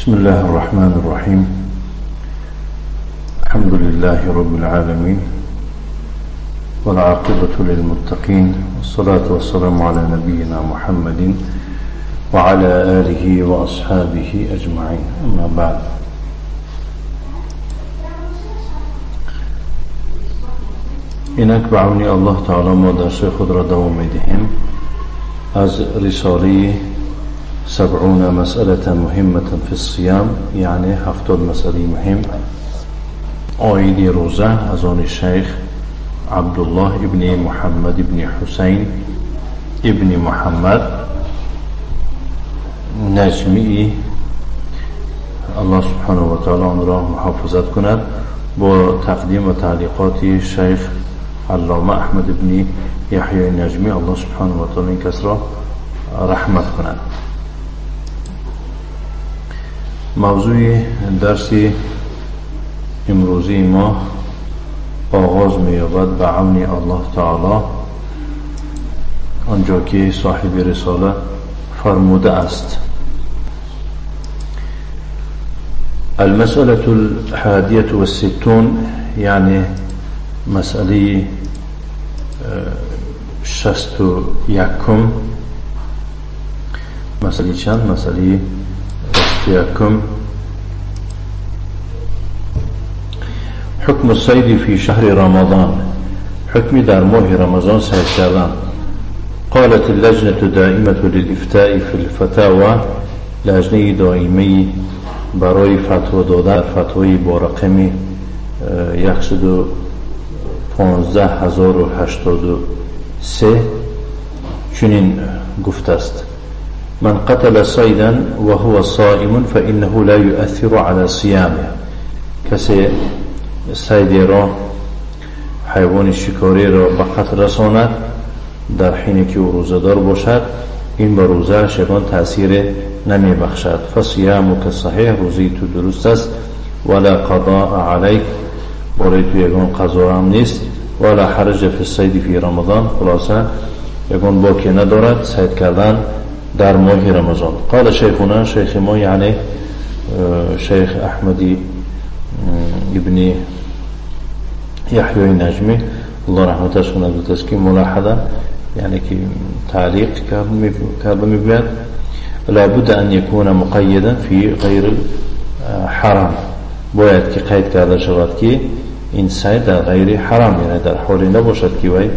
بسم الله الرحمن الرحيم. الحمد لله رب العالمين، والعاقبة للمتقين، والصلاة والسلام على نبينا محمد وعلى آله وأصحابه أجمعين. أما بعد، اینک به عون الله تعالی ما درس خود را دوام می‌دهیم از رساله 70 مسألة مهمة في الصيام، یعنی 70 مسئله مهم عاید روزه از آن شیخ عبدالله ابن محمد ابن حسین ابن محمد نجمی، الله سبحانه و تعالی آن را محافظت کند، با تقدیم و تعلیقات شیخ علامه احمد ابن یحیی نجمی، الله سبحانه و تعالی این کس را رحمت کند. موضوع درس امروزی ما آغاز می‌یابد به عون الله تعالی آنجا که صاحب رساله فرموده است: المسألة الحادية والستون، یعنی مسئله 61. مسئله چند؟ مسئله 61. حکم الصید فی شهر رمضان، حکم در ماه رمضان صید کردن. قالت اللجنة دائمة للإفتاء في الفتاوى، لجنه دائمی برای فتوا دادن، فتوای با رقم 115083 چنین گفته است: من قتل صيدا وهو صائم فإنه لا يؤثر على صيامه. کسی صیدی را، حیوان شکاری را به قتل رساند در حینی که او روزه‌دار باشد، این به روزه‌اش یگان تأثیر نمی بخشد. فصيامك صحیح، روزی تو درست است. ولا قضاء علیک، برای تو یگان قضا هم نیست. ولا حرج فی الصید فی رمضان، خلاصه یگان باکی ندارد صید کردن در ماه رمضان. قال شیخنا، شیخ ما یعنی شیخ احمدی ابن یحیی نجمی الله رحمتش کند، گفته است که ملاحظه، یعنی که تعلیق کرده میگوید: لابد ان یکون مقیدا فی غیر حرام، باید که قید کرده شود که این صید در غیر حرام، یعنی در حالی نباشد که وی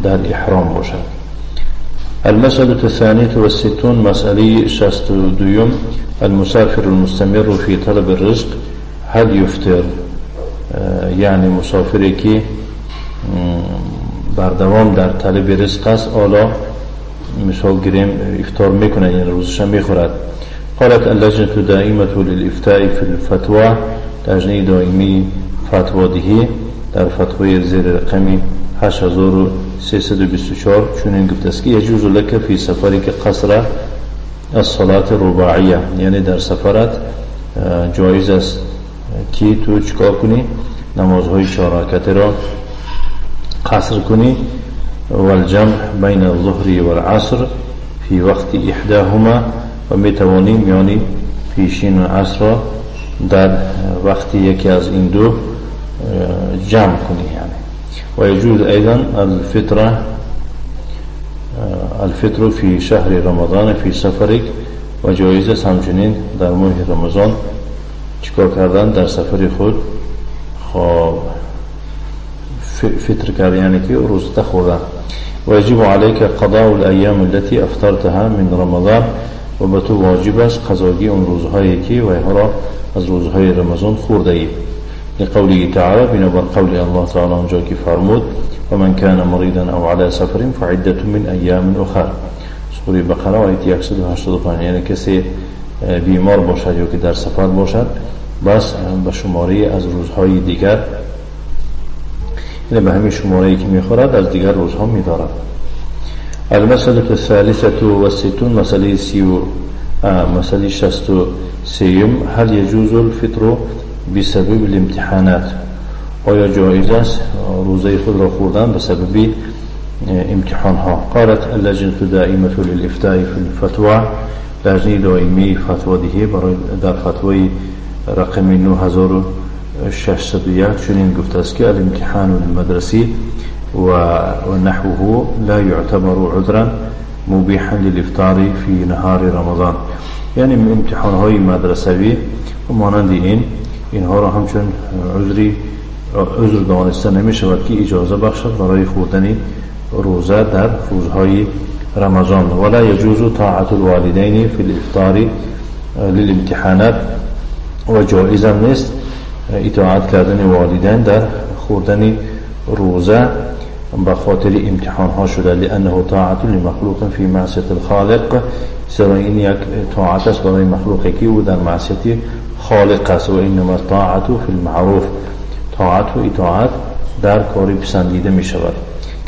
در احرام باشد. المسألة الثانية والستون، مسألة 62. المسافر المستمر في طلب الرزق هل يفطر، یعنی مسافری که بردوام در طلب رزق است، حالا مثال گیریم افطار میکنه، یعنی روزش هم میخورد. قالت اللجنة دائمة للإفتاء في الفتوى، لجنه دائمی فتوا دهی در فتوای زیر رقم 8324 چنین گفته است که یجوز لك في سفرك قصر الصلاة الرباعیه، یعنی در سفرت جایز است که تو چکار کنی؟ نمازهای 4 رکعتی را قصر کنی. والجمع بین الظهر والعصر فی وقت احداهما، و میتوانی میانی پیشین و عصر را در وقت یکی از این دو جمع کنی. یعنی و یجوز ایضا الفطر فی شهر رمضان فی سفرک، و جایز است همچنین در ماه رمضان چیکار کردن؟ در سفر خود خب فطر کردن، یعنی که روزه خوردن. و یجب علیک قضاء الایام التي افطرتها من رمضان، و به تو واجب است قضاگی اون روزهایی که و را از روزهای رمضان خورده ای. لقوله تعالی، بنابر قول الله تعالی آنجا که فرمود: ومن كان مريضا او على سفر فعدة من ایام اخر، سوره بقره آیه 185. یعنی کسی بیمار باشد یا که در سفر باشد، بس به شماره از روزهای دیگر، یعنی به همین شماره که میخورد از دیگر روزها میدارد. المسألة الثالثة والستون، مسئله مسئله 63. هل يجوز الفطر بسبب الامتحانات، آیا جایز است روزه خود را خوردن به سبب امتحان ها؟ قالت اللجنة دائمة للإفتاء في الفتوى، لجنه دائمی فتوا دهی برای در فتوای رقم 9601 چنین گفته است که الامتحان المدرسی و نحوه لا يعتبر عذرا مبيحا للافطار في نهار رمضان. یعنی امتحان های مدرسوی و مانند اینها را همچون عذر دانسته نمی شود که اجازه بخشد برای خوردن روزه در روزهای رمضان. ولا يجوز طاعة الوالدين في الافطار للامتحانات و جایز هم نیست اطاعت کردن والدین در خوردن روزه به خاطر امتحان ها شده، لأنه طاعة لمخلوق في معصية الخالق، زیرا این یک طاعت است برای مخلوقی که او در معصیت خالق است. و انما الطاعة في المعروف، طاعت و اطاعت در کاری پسندیده می شود.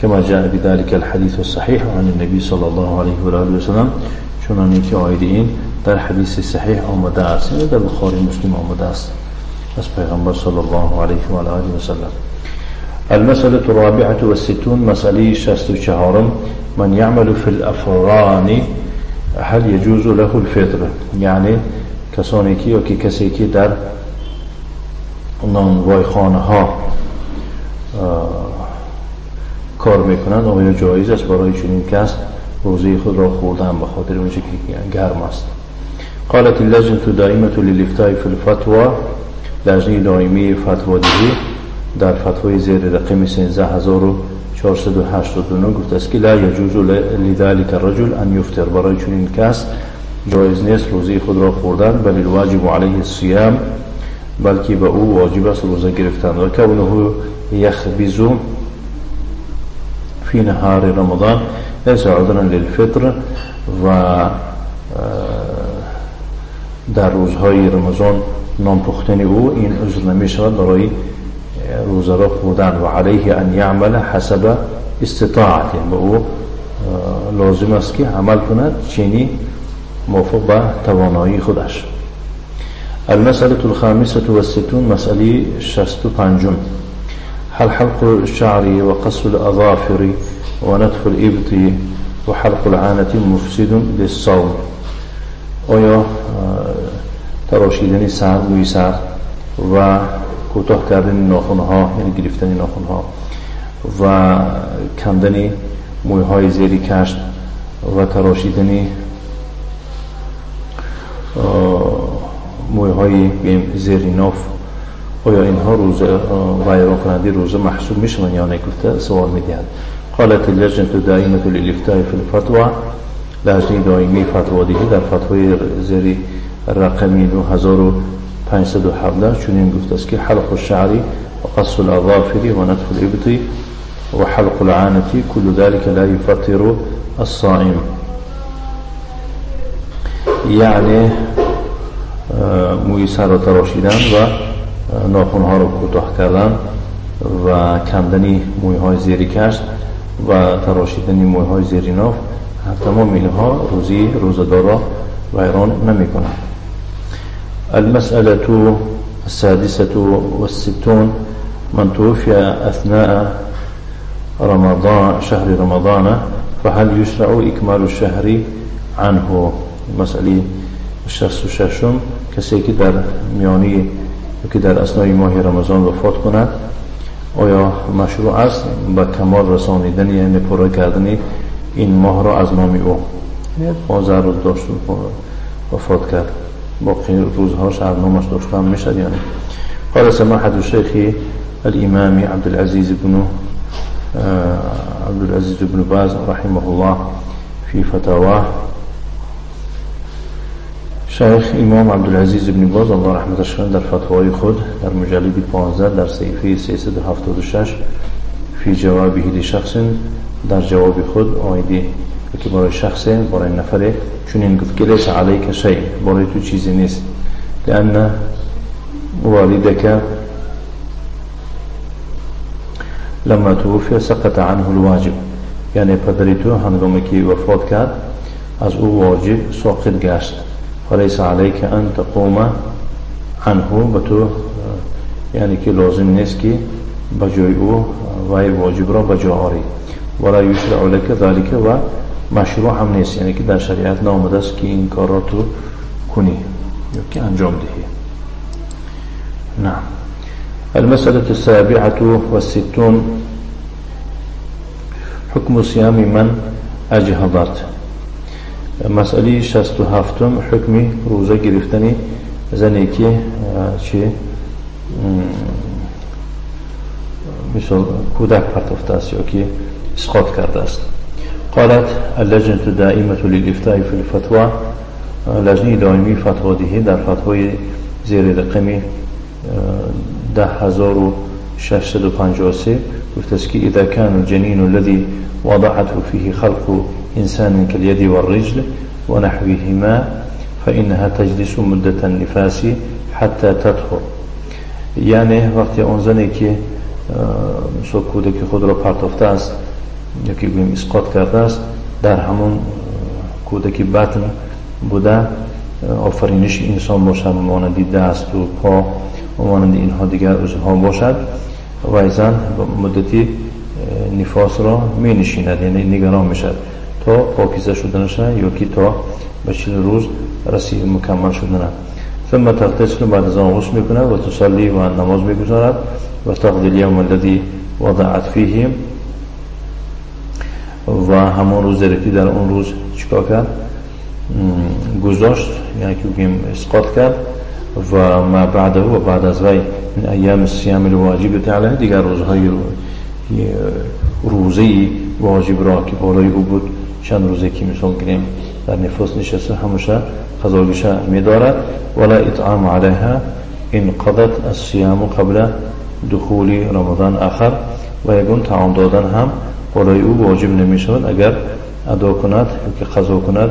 كما جاء بذلك الحديث الصحيح عن النبي صلى الله عليه وآله وسلم، چنانه که آید این در حدیث صحیح آمده است، یعنی در بخاری مسلم آمده است از پیغمبر صلی الله علیه و آله و سلم. المسألة الرابعة والستون، مسألة 64، من يعمل في الأفران هل يجوز له الفطر؟ یعنی کسانی که یا که کسی که در نانوایخانه ها کار میکنند آیا جایز است برای چنین کس روزه خود را خوردن به خاطر اونچه که گرم است؟ قالت اللجنة دائمة للإفتاء في الفتوى، لجنه دائمی فتوا دهی در فتوای زیر رقم 13489 گفته است که لا يجوز لذلك الرجل ان يفطر، برای چنین کس جایز نیست روزه خود را خوردن، بل الواجب علیه الصيام، بلکه به او واجب است روزه گرفتن. و کونه یخبز في نهار رمضان ليس عذرا للفطر، و در روزهای رمضان نان پختن او این عذر نمی شود برای روزه را خوردن. و علیه ان یعمل حسب استطاعته، به او لازم است که عمل کند چینی موافق به توانایی خودش. المسألة الخامسة والستون، مسألة 65، هل حلق الشعر وقص الأظافر ونتف الإبط وحلق العانة مفسد للصوم؟ آیا تراشیدن سر، موی سر و کوتاه کردن ناخن‌ها، یعنی گرفتن ناخن‌ها و کندن مویهای زیر کشت و تراشیدن مویهای زیر ناف، آیا اینها روزه ویران کننده روزه محسوب میشوند یا نه؟ گفته سوال میدهند. قالت اللجنة دائمة للإفتاء في الفتوى، لجنه دائمی فتوا دهی در فتوای زیر رقمی 9517 چنین گفته است که حلق الشعر و قص الأظافر و نتف الإبط و حلق العانة كل ذلك لا يفطر الصائم. یعنی موی سر را تراشیدن و ناخنها را کوتاه کردن و کندن مویهای زیر کشت و تراشیدن مویهای زیر ناف، تمام اینها روزی روزه‌دار را ویران نمی کنند. المسألة السادسة والستون، من توفي أثناء رمضان شهر رمضان فهل يشرع إكمال الشهر عنه؟ مسألة 66، کسی که در میانی که در اثنای ماه رمضان وفات کند آیا مشروع است به کمال رسانیدن یعنی پر کردن این ماه را از نام او؟ 15 روز داشت وفات کرد، باقی روزهاش از نامش داشتن میشد. یعنی قال سماحة الشيخ الإمام عبد العزيز بن باز رحمه الله في فتاواه. شیخ امام عبدالعزیز بن باز الله رحمتش کنه در فتوای خود در مجلد 15 در صحیفه 376 فی جوابه لشخص، در جواب خود آیدی که برای شخص برای نفر چنین گفت که لیس علیک شیء، برای تو چیزی نیست، لأن والدك لما توفي سقط عنه الواجب، یعنی پدری تو هنگامی که وفات کرد از او واجب ساقط گشت، فلیس علیک ان تقوم عنه، به تو یعنی که لازم نیست که به جای او وای واجب را به جا آری، ولا یشرع لك ذلك، و مشروع هم نیست، یعنی که در شریعت نامده است که این کار را تو کنی یا که انجام دهی. نعم. المسألة السابعة والستون حكم صيام من اجهضت. مسئله 67 حکمی روزه گرفتنی زنی که چی مثل کودک پرتافته است یا که اسقاط کرده است. قالت اللجنة الدائمة للإفتاء في الفتوى، لجنه دائمی فتوا دهی در فتوای زیر رقم 10653 گفته است که اذا كان الجنين الذي وضعته فيه خلق إنسان كاليد والرجل ونحوهما فإنها تجلس مدة النفاس حتى تطهر. یعنی وقتی آن زنی که مثل کودک خود را پرتافته است یا که گوییم اسقاط کرده است، در همون کودک بطن بوده آفرینش انسان باشد، مانند دست و پا و مانند اینها دیگر عضوها باشد، و زن مدتی نفاس را می نشیند، یعنی نگران می شد تا پاکیزه شدنش یا که تا به 40 روز رسید مکمل شدنه. ثم تغتسل، بعد از آن غسل میکند و تصلی و نماز میگذارد و تقضی اليوم الذي وضعت فيه، و همون روز که در اون روز چیکار کرد؟ گذاشت، یعنی که بگیم اسقاط کرد. و ما بعده و بعد از وی من ایام الصيام الواجب علیه، دیگر روزهای روزه واجب را که بالای او بود، چند روزه که مثال گیریم در نفاس نشسته همیشه قضاگیشه میدارد. ولا اطعام علیها ان قضت الصيام قبل دخول رمضان آخر، و یگون طعام دادن هم بالای او واجب نمی شود اگر ادا کند یا که قضا کند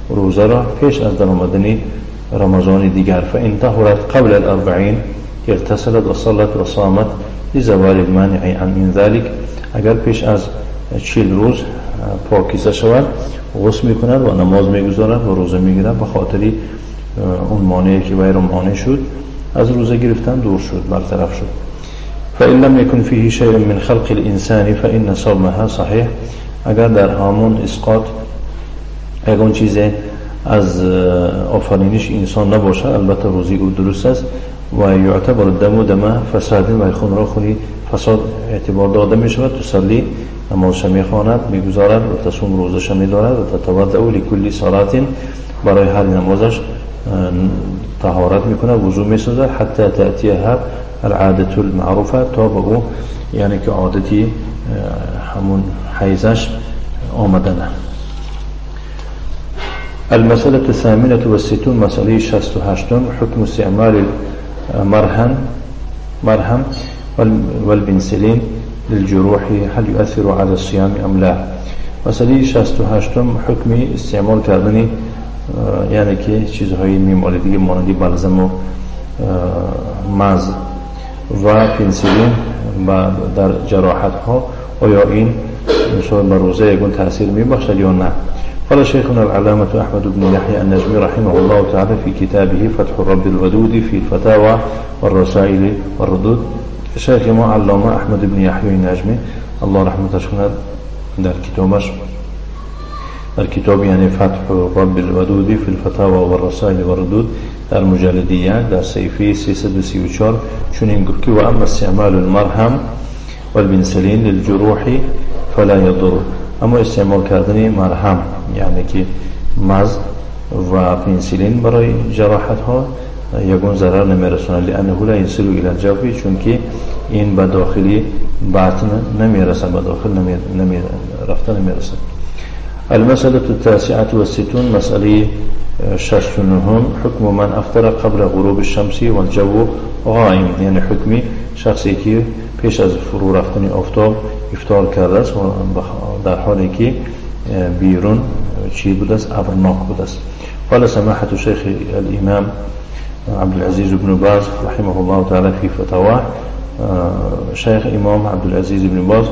روزه را پیش از در آمدن رمضان دیگر. فإن طهرت قبل الأربعين اغتسلت وصلت وصامت لزوال المانع عن من ذلك، اگر پیش از 40 روز پاکیزه شود غسل میکند و نماز میگذارد و روزه میگیرد، به خاطر اون مانعی که وی را مانع شد از روزه گرفتن دور شد، برطرف شد. فإن لم يكن فيه شيء من خلق الإنسان فإن صومها صحيح، اگر در همون اسقاط یگان چیز از آفرینش انسان نباشد البته روزی او درست است. و یعتبر الدم دم فساد، و خون را خونی فساد اعتبار داده می شود. تصلی نمازش می خواند میگذارد و تصوم روزش می دارد و تتوضأ لكل صلاة، برای هر نمازش طهارت میکند، وضو میسازد. حتی تأتیها العادة المعروفة، تا به او یعنی که عادتی همون حیزش آمدنه. المسألة الثامنة والستون، مسألة 68 حكم استعمال مرهم والبنسلين للجروح هل يؤثر على الصيام أم لا. مسألة 68 حکم استعمال کردن یعنی که چیزهای میمالیدگی مانند بلزم و مز و پنسیلین در جراحت ها، آیا این مثلا بر روزه یگون تاثیر میبخشد یا نه؟ قال شيخنا العلامة أحمد بن يحيى النجمي رحمه الله تعالى في كتابه فتح الرب الودود في الفتاوى والرسائل والردود. شیخ ما علامه احمد بن یحیی نجمی الله رحمتش کند در کتابش، در کتاب یعنی فتح الرب الودود فی الفتاوى والرسائل والردود در مجلد 1 در صفحه 334 چنین گفت که و اما استعمال المرهم والبنسلین للجروح فلا يضر. اما استعمال کردن مرهم یعنی که مز و پنسیلین برای جراحت ها یگون ضرر نمیرساند، لانه لا يصل الى الجوف، چون که این به داخلی بطن نمیرسد، به داخل رفته نمیرسد. المسألة التاسعة والستون، مسألة 69 حكم من أفطر قبل غروب الشمس والجو غائم، یعنی حکمی شخصی که پیش از فرو رفتن آفتاب افطار کرده است در حالی که بیرون چی بوده است؟ ابرناک بوده است. قال سماحة شیخ الإمام عبد العزيز بن باز رحمه الله تعالى في فتاواه، شیخ امام عبدالعزیز بن باز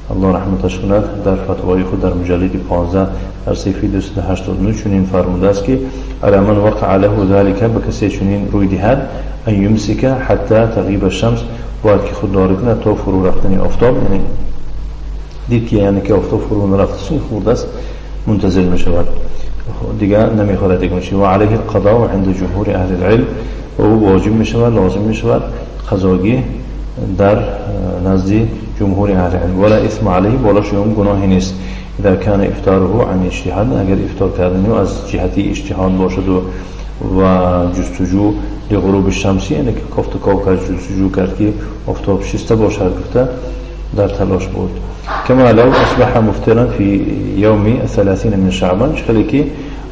الله رحمتش کند در فتوای خود در مجلد 15 در صفحه 289 چنین فرموده است که علی من وقع له ذلك، به کسی چنین روی دهد، ان یمسک حتی تغیب الشمس، باید که خودداری کند تا فرو رفتن آفتاب، یعنی دید که یعنی که آفتاب فرو نرفته خورده است، منتظر میشود، دیگه نمیخورد دیگه چی. و علیه القضاء عند جمهور اهل العلم، و او واجب میشود، لازم میشود قضاگی در نزد جمهور اهل العلم. ولا اثم علیه، بالاش اون گناهی نیست. اذا كان افطاره عن اجتهاد، اگر افطار کردن او از جهتی اجتهاد باشد و جستجو لغروب الشمس، یعنی که کافت و کاو کرد، جستجو کرد که آفتاب شسته باشد، گفته در تلاش بود. كما لو اصبح مفطرا في يوم 30 من شعبان، خیلی که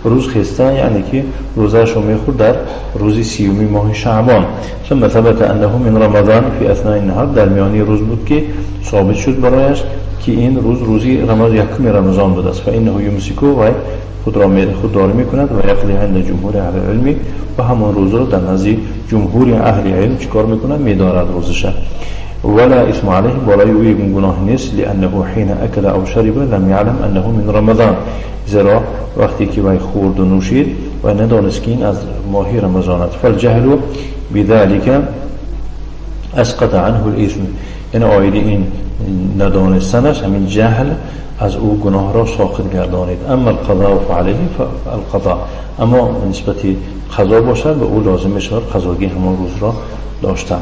روز خسته، یعنی که روزش رو میخورد در روز 30 ماه شعبان. ثم ثبت انه من رمضان في اثناء النهار، در میانی روز بود که ثابت شد برایش که این روز روزی رمضان، یکم رمضان بود است. فانه یمسکو، و خود را خودداری میکند و یقضی عند جمهور اهل علم، و همان روز را در نزد جمهور اهل علم چیکار میکند؟ میدارد روزش. ولا اثم علیه، بالای او یک گناه نیست. لانه حين اکل او شرب لم يعلم انه من رمضان، زیرا وقتی که وی خورد و نوشید و ندانست که این از ماه رمضان است. فالجهل بذلك اسقط عنه الاثم، یعنی آید این ندانستنش، همین جهل از او گناه را ساقط گردانید. اما القضاء فعلیه فالقضاء، اما نسبت قضا باشد به او لازم میشود قضاگی همان روز را داشتن.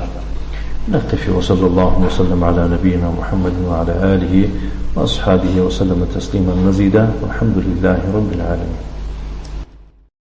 نكتفي وصلى الله وسلم على نبينا محمد وعلى آله وأصحابه وسلم تسليما مزيدا، والحمد لله رب العالمين.